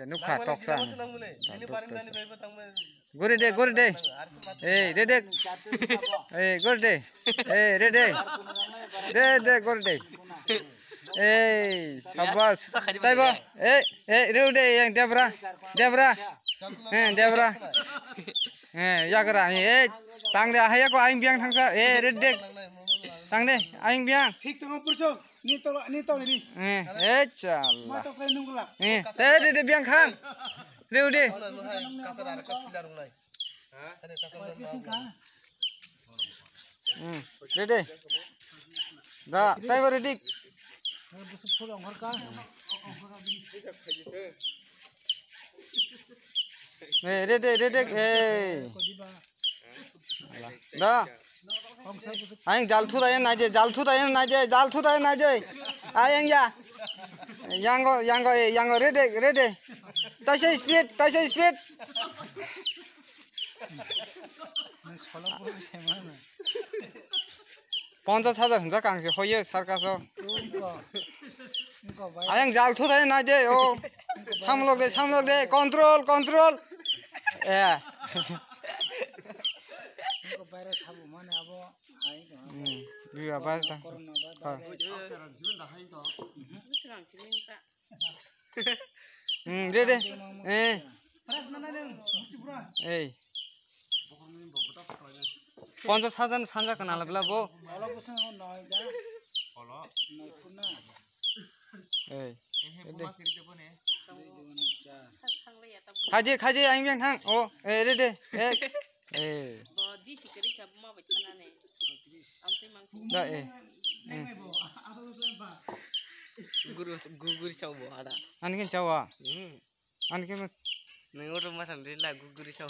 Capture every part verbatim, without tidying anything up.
Nukha toksa. Gori de, gori de. Ei, re de. Ei, gori de. Ei, re de. Re de, gori de. Ei, sabas. Taibo. Ei, ei, re de, yang debra. Debra. Eh, debra. Eh, yagra. Eh, tang de, haya ko aing biang thangsa. Eh, re de. Tang de, aing biang. Thik tongma pursuk. Ni tolo, ni tolo ni. Eh, eh, chala. Ma to khe nungla. Eh, eh, de, de, biang khang. Re de. Kasar ar ka pilar unai. Hmm, re de. Da, tai bare dik. Eh, re de, re de, eh. Da. Ayang jal thu da yan nai de, jal thu da yan nai de, jal thu da yan nai de. Ayang ya. Yango, yango, eh, yango, re de, re de. Taisa speed, taisa speed. Nung solo pura se mano. Ponchas hajar hinjak ang se hoye circus o. Ingko, ingko bai. Ayang jal thu dai nai de o. Samlok de, samlok de, control, control. Eh. Ingko bai re sabu mane abo. Hai ko. Hmm, biya bai ta. Corona bai, bai. Ha. Bai re. Hmm, re de. Eh. Ei. Ponchas hajar ni sanja kana la bla bo. Ei. Re de. Khaji, khaji, ang yang thang. Oh, eh, re de. Eh. Eh. Da, eh. Eh. Guguri, guguri chao bo ada. Ani ken chawa. Hmm. Ani ken. Nang oro masam de la guguri chao.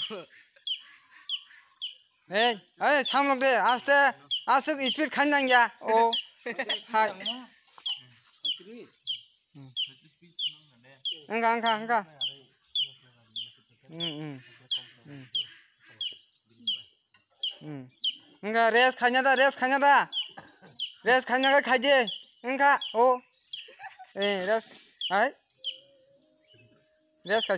Hey, hey, samlok de, aste, aste speed khan nang ya. Oh. Hai. Hmm. Engka, engka, engka. Hmm, hmm. Hmm. Hmm. Engka, rest khanya da, rest khanya da. Rest khanya ka khaje. Engka, oh. Eh, rest. Hai. Rest khai.